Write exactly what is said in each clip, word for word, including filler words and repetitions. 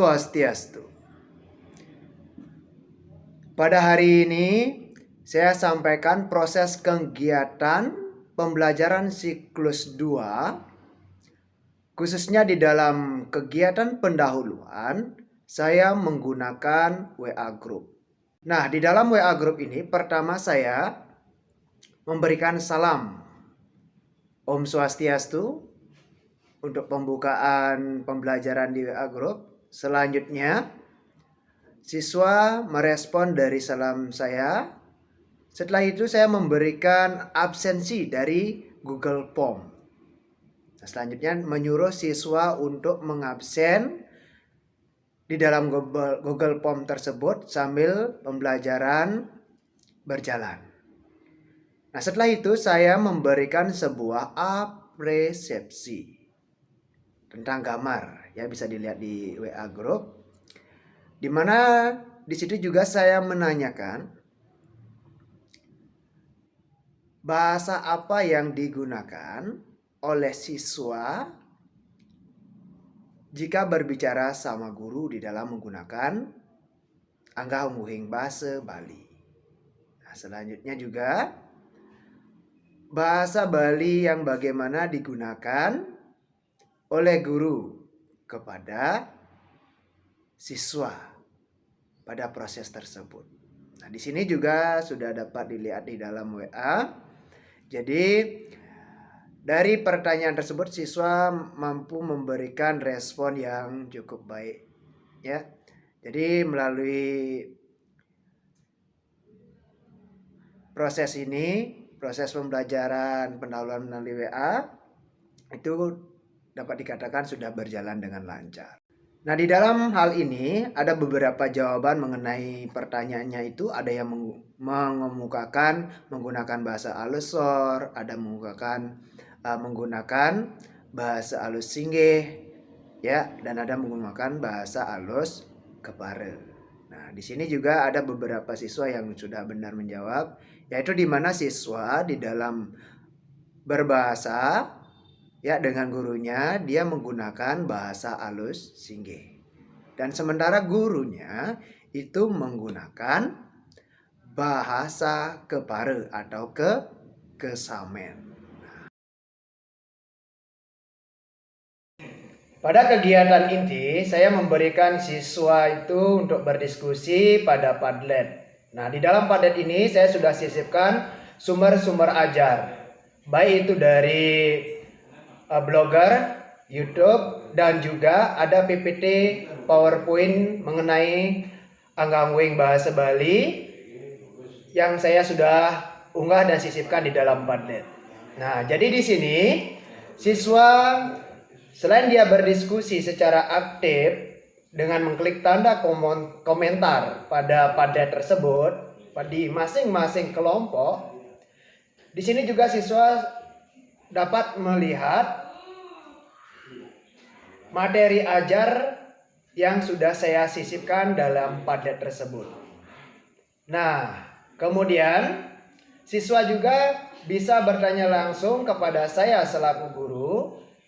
Swastiastu. Pada hari ini saya sampaikan proses kegiatan pembelajaran siklus dua, khususnya di dalam kegiatan pendahuluan, saya menggunakan W A group. Nah, di dalam W A group ini pertama saya memberikan salam Om Swastiastu untuk pembukaan pembelajaran di W A group. Selanjutnya, siswa merespon dari salam saya. Setelah itu saya memberikan absensi dari Google Form. Nah, selanjutnya menyuruh siswa untuk mengabsen di dalam Google, Google Form tersebut sambil pembelajaran berjalan. Nah, setelah itu saya memberikan sebuah apresiasi tentang gambar, ya, bisa dilihat di W A group, di mana di situ juga saya menanyakan bahasa apa yang digunakan oleh siswa jika berbicara sama guru di dalam menggunakan anggah-ungguhing bahasa Bali. Nah, selanjutnya juga bahasa Bali yang bagaimana digunakan oleh guru kepada siswa pada proses tersebut. Nah, di sini juga sudah dapat dilihat di dalam W A. Jadi, dari pertanyaan tersebut siswa mampu memberikan respon yang cukup baik, ya. Jadi, melalui proses ini, proses pembelajaran pendahuluan melalui W A, itu dapat dikatakan sudah berjalan dengan lancar. Nah, di dalam hal ini ada beberapa jawaban mengenai pertanyaannya itu, ada yang meng-, mengemukakan menggunakan bahasa alus sor, ada mengemukakan, eh, menggunakan bahasa alus singgih, ya, dan ada menggunakan bahasa alus kepara. Nah, di sini juga ada beberapa siswa yang sudah benar menjawab, yaitu di mana siswa di dalam berbahasa, ya, dengan gurunya, dia menggunakan bahasa alus singgih. Dan sementara gurunya itu menggunakan bahasa kepara atau ke-, kesamen. Pada kegiatan inti, saya memberikan siswa itu untuk berdiskusi pada Padlet. Nah, di dalam Padlet ini saya sudah sisipkan sumber-sumber ajar, baik itu dari, eh, Blogger, YouTube, dan juga ada P P T PowerPoint mengenai anggah-ungguhing bahasa Bali yang saya sudah unggah dan sisipkan di dalam Padlet. Nah, jadi di sini siswa, selain dia berdiskusi secara aktif dengan mengklik tanda komon-, komentar pada Padlet tersebut, di masing-masing kelompok, di sini juga siswa dapat melihat materi ajar yang sudah saya sisipkan dalam Padlet tersebut. Nah, kemudian siswa juga bisa bertanya langsung kepada saya selaku guru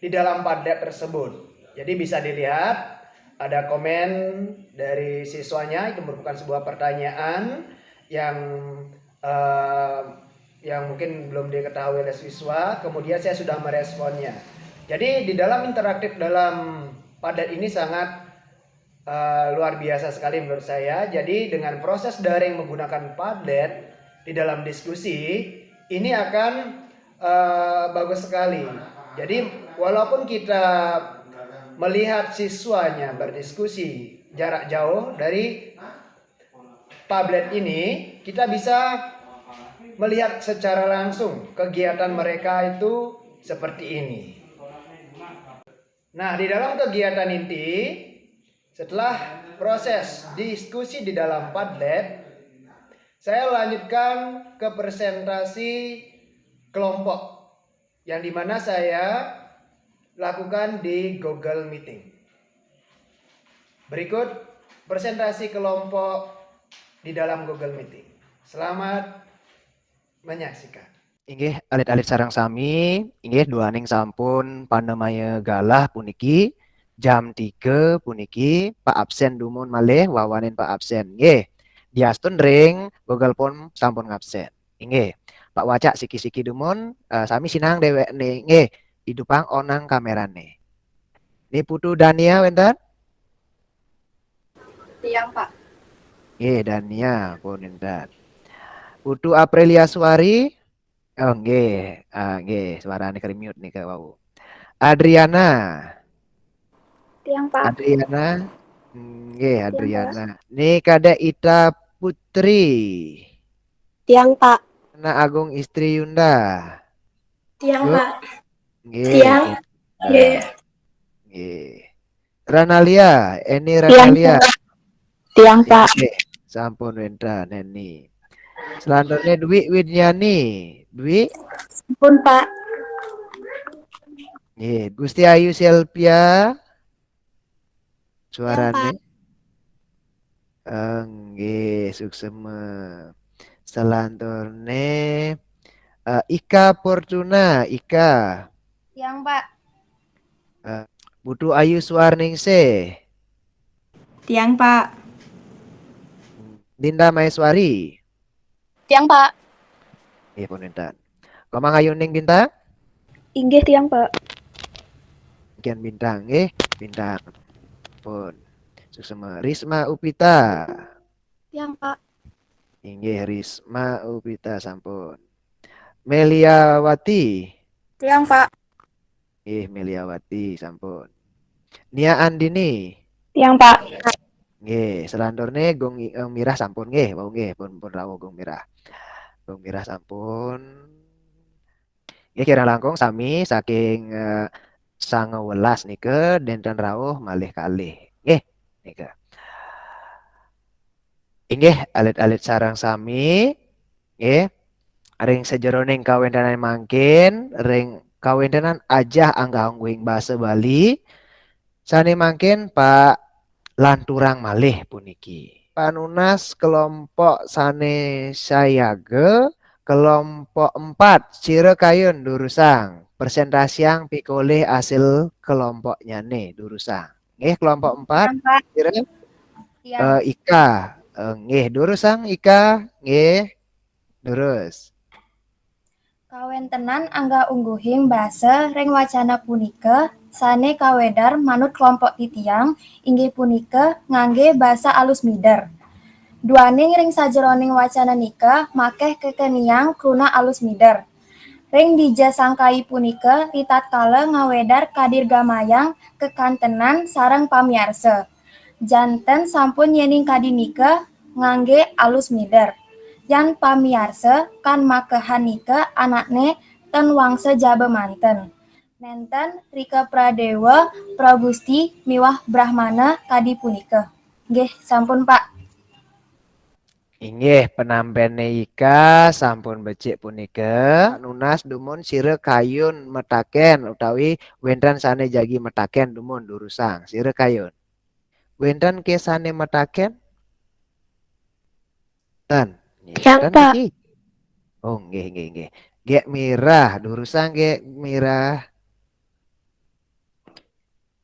di dalam Padlet tersebut. Jadi, bisa dilihat ada komen dari siswanya, itu merupakan sebuah pertanyaan yang, eh, yang mungkin belum diketahui oleh siswa, kemudian saya sudah meresponnya. Jadi, di dalam interaktif dalam Padlet ini sangat, eh, luar biasa sekali menurut saya. Jadi, dengan proses daring menggunakan Padlet di dalam diskusi, ini akan, eh, bagus sekali. Jadi, walaupun kita melihat siswanya berdiskusi jarak jauh dari tablet ini, kita bisa melihat secara langsung kegiatan mereka itu seperti ini. Nah, di dalam kegiatan inti, setelah proses diskusi di dalam Padlet, saya lanjutkan ke presentasi kelompok yang dimana saya lakukan di Google Meeting. Berikut presentasi kelompok di dalam Google Meeting. Selamat menyaksikan. Inggih, alit-alit sareng sami, inggih duaning sampun panemaya galah puniki, Jam tiga puniki Pak absen dumun malih, wawanin Pak absen. Nggih. Diastun ring Google Form sampun ngabsen. Inggih. Pak wacak siki-siki dumun, eh, sami sinahang déwékné. Nggih. Idupang onang kamérané. Ni Putu Dania wénten? Tiang, Pak. Nggih, Dania pun wénten. Putu Aprilia Suari. Oh, nggih. Ah, nggih, suarane keri mute nika wau. Adriana. Tiang, Pak. Adriana. Nggih, Adriana. Ni Kadek Ita Putri. Tiang, Pak. Anak Agung Istri Yunda. Tiang, Pak. Nggih. Tiang. Nggih. Nggih. Ranalia, Eni Ranalia. Tiang, Pak. Nggih, sampun wénten Eni. Selanjutnya Dwi Widniani. Dwi. Sampun, Pak. Nggih, Gusti Ayu Silvia. Suarane. Eh, nggih, suksema. Selanturne eh, Ika Fortuna, Ika. Tiang, Pak. Eh, Putu Ayu Suarningsih. Tiang, Pak. Dinda Maeswari. Tiang, Pak. Nggih, pun wénten. Komang Ayuning Bintang? Inggih, Tiang, Pak. Kian Bintang, nggih, Bintang. Pun. Suksema. Risma Upita. Tiang, Pak. Inggih, Risma Upita sampun. Meliawati. Tiang, Pak. Nggih, Meliawati sampun. Nia Andini. Tiang, Pak. Nggih, selanturne Gung I- eh, Mirah sampun nggih, wau nggih pun pun rawuh Gung Mirah. Gung Mirah sampun. Nggih, kirang langkung sami saking eh, sangawelas nika denten rawuh malih kalih. Nggih, nika. Inggih, alit-alit sareng sami, nggih. Ring sajeroning kawéntenan mangkin, ring kawéntenan ajah anggah-ungguhing basa Bali, sane mangkin Pak lanturang malih puniki. Panunas kelompok sane sayaga, kelompok empat, sira kayun durusang, presentasiang pikolih asil kelompoknyane durusang. Nggih, kelompok empat, sira Tiang. eh, Ika. Eh, nggih, durusang Ika, nggih. Durus. Kawéntenan anggah-ungguhing basa ring wacana punika sane kawedar manut kelompok titiang inggih punika ngangge basa alus mider. Duaning ring sajeroning wacana nika makeh kekeniang kruna alus mider. Ring dija sangkai punika ritatkala ngawedar kadirgamayang kekantenan sareng pamiarsa. Janten sampun yening kadi nika ngangge alus mider. Yan pamiarsa kan makehan nika anakne ten wangsa jaba manten. Nenten Rika Pradewa, Pragusti miwah Brahmana kadi punika. Nggih, sampun, Pak. Inggih, penampene Ika sampun becik punika. Nunas dumun sira kayun metaken utawi wenten sane jagi metaken dumun durusang. Sira kayun. Wenten ke sane metaken? Tan. Nggih, Tiang, ten Pak. Niki. Oh, nggih, nggih, nggih. Gek Mirah, durusang Gek Mirah.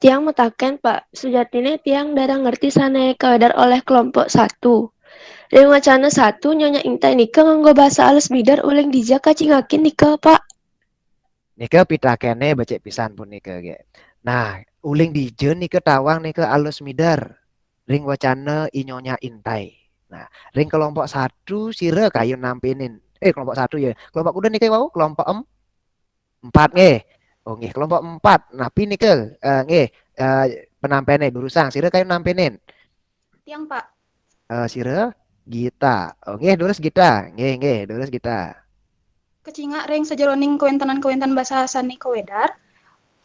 Tiang metaken, Pak, sujatine tiang darang ngerti sane kawedar oleh kelompok satu. Ring wacana satu, Nyonya Intai nika nganggo basa alus mider uling dija kacingakin nika, Pak. Nika pitakene becik pisan punika, Gek. Nah, uling dija nika tawang nika alus mider. Ring wacana I Nyonya Intai. Nah, ring kelompok satu sira kayun nampinin. Eh, kelompok satu ya. Kelompok kuda nika wau kelompok em, empat nggih. Oh, nggih, kelompok empat. Napi nika? Eh, nggih, eh, penampene durusang sira kayun nampinin. Tiang, Pak. Eh, sira Gita. Oh, nggih, durus Gita. Nggih, nggih, durus Gita. Kacingak ring sajeroning kawentenan-kawentenan basa sane kawedar.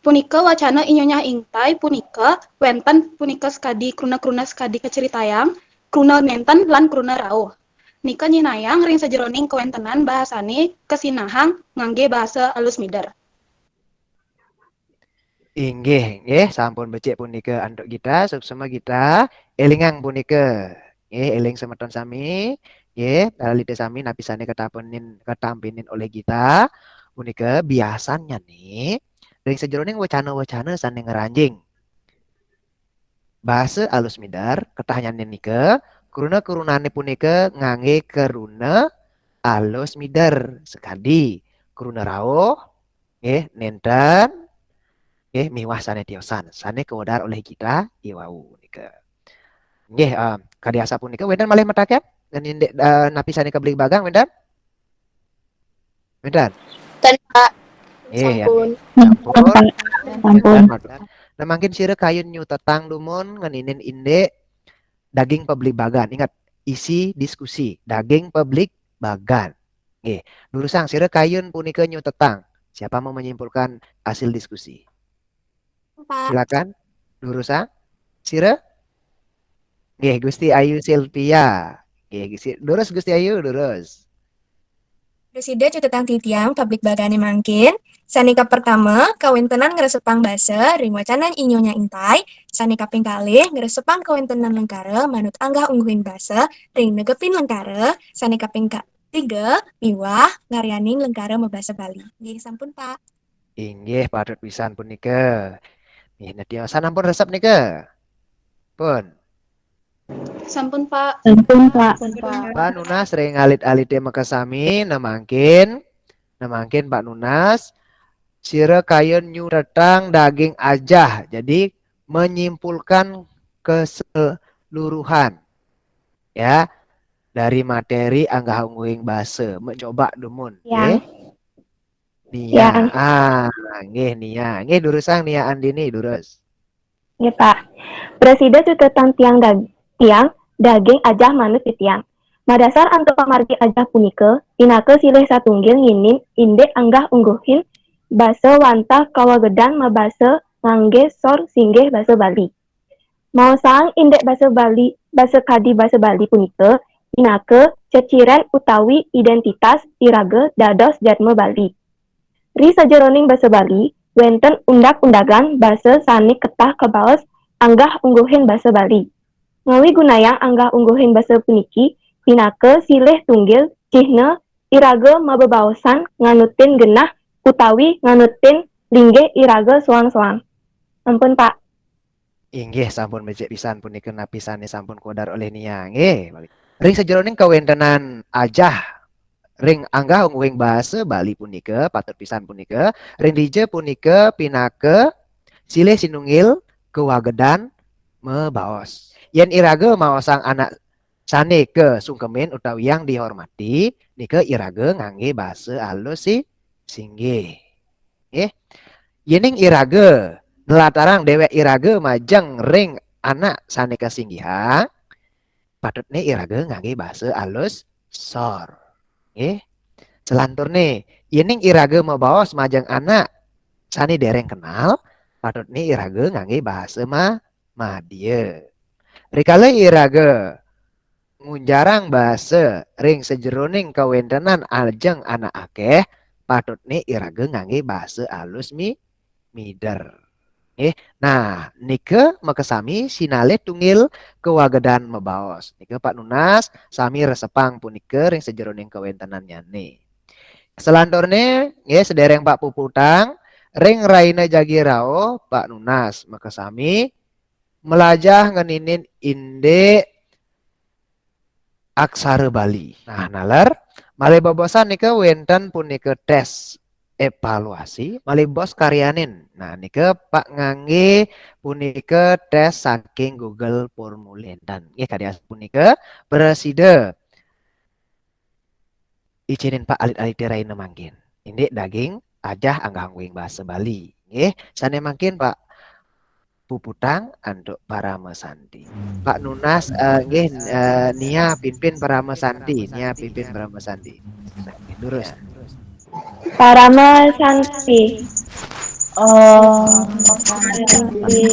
Punika wacana I Nyonya Intai punika wenten punika sekadi kruna-kruna sekadi kaceritayang, kruna nenten lan kruna rauh. Nika nyinayang ring sajeroning kawentenan bahasane kasinahang ngangge bahasa alus mider. Inggih, nggih, sampun becik punika antuk Gita, suksema Gita, elingang punika. Nggih, eling semeton sami, nggih, lalite sami napi sane katampinin, katampinin oleh Gita, punika biasannyane ring sajeroning wacana-wacana sane ngranjing. basa alus mider, ketahnyané nika, kruna-krunané punika nganggé kruna alus mider. Sakadi, kruna rauh, nggih, nénten, nggih, miwah sané tiosan, sané kawedar olih Gita iwau nika. Nggih, em, kadi asapunika, wénten malih mataken? Dan indik, eh, napi sané kabligbagang, wénten? Wénten? Ten, Pak. Nggih, ya. Sampun. Sampun. Sampun. Nah, mangkin sira kayun nyutetang dumun ngeninin indik daging pabligbagan. Ingat, isi diskusi, daging pabligbagan. Nggih, durusang sira kayun punika nyutetang. Siapa mau menyimpulkan hasil diskusi? Pak. Silakan, durusang. Sira? Nggih, Gusti Ayu Silvia. Nggih, Gusti, durus Gusti Ayu, durus. Prasida cutetang titiang pabligbagané mangkin. Sané kapertama, kawéntenan ngresepang basa ring wacanan I Nyonya Intai. Sané kaping kalih, ngresepang kawéntenan lengkara manut anggah-ungguhing basa ring negepin lengkara. Sané kaping ka-, tiga, miwah ngaryanin lengkara mabasa Bali. Nggih, sampun, Pak. Inggih, patut pisan punika. Nggih, napi sampun resep nika? Pun. Sampun, Pak. Sampun, Pak. Sampun, Pak. Pak Nunas ring alit-alité makasami, nah mangkin, nah mangkin Pak Nunas, sira kayun nyutetang daging ajah. Jadi menyimpulkan keseluruhan, ya, dari materi anggah-ungguhing basa, mencoba dumun, ya. Nggih. Nia. Ya. Ah, nggih, Nia. Nggih, durusang Nia Andini, durus. Nggih, Pak. Prasida cutetang tiang dag-, tiang daging ajah manut titiang. Madasar antuk pamargi ajah punika, pinaka silih satunggil nginin indik anggah-ungguhing basa wantah kawagedan mabasa nganggé sor singgih basa Bali. Maosang indik basa Bali, basa kadi basa Bali punika pinaka ceciren utawi idéntitas iraga dados jadma Bali. Ri sajeroning basa Bali, wénten undag-undagan basa sané ketah kabaos anggah-ungguhing basa Bali. Ngawigunayang anggah-ungguhing basa puniki pinaka silih tunggil cihna iraga mabebaosan nganutin genah utawi nganutin linggih iraga soang-soang. Ampun, Pak. Inggih, sampun becik pisan punika napi sané sampun kawedar olih Nia. Nggih. Ring sajeroning kawéntenan ajah ring anggah-ungguhing basa Bali punika, patut pisan punika, ring dija punika pinaka silih sinunggil kawagedan mabaos. Yén iraga maosang anak sané kasungkemin utawi yang dihormati, nika iraga nganggé basa alus si-, singgih. Nggih. Yéning iraga nlatarang déwék iraga majeng ring anak sané kasinggihang, patutné iraga nganggé basa alus sor. Nggih. Selanturné, yéning iraga mabaos majeng anak sané déréng kenal, patutné iraga nganggé basa ma-, madya. Rikala iraga ngunjarang basa ring sajeroning kawéntenan ajeng anak akéh, patutné iraga nganggé basa alus mi-, mider. Nggih. Nah, nika makasami sinalih tunggil kawagedan mabaos. Nika Pak Nunas sami resepang punika ring sajeroning kawéntenannyané. Selanturné, nggih, sadéréng Pak puputang, ring rahina jagi rauh, Pak Nunas makasami mlajah ngeninin indik aksara Bali. Nah, naler, malih bebosan nika wénten punika tes evaluasi, malih bos karyanin. Nah, nika Pak nganggé punika tes saking Google Formula. Nggih, kadi asapunika, prasida icénin Pak alit-alité rahina mangkin. Indik daging ajah anggah-ungguhing basa Bali. Nggih, sané mangkin Pak puputang antuk Parama Santi. Pak Nunas, eh, nggih, eh, Nia pimpin Parama Santi, Nia pimpin Parama Santi. Durus. Parama Santi. Om Santi.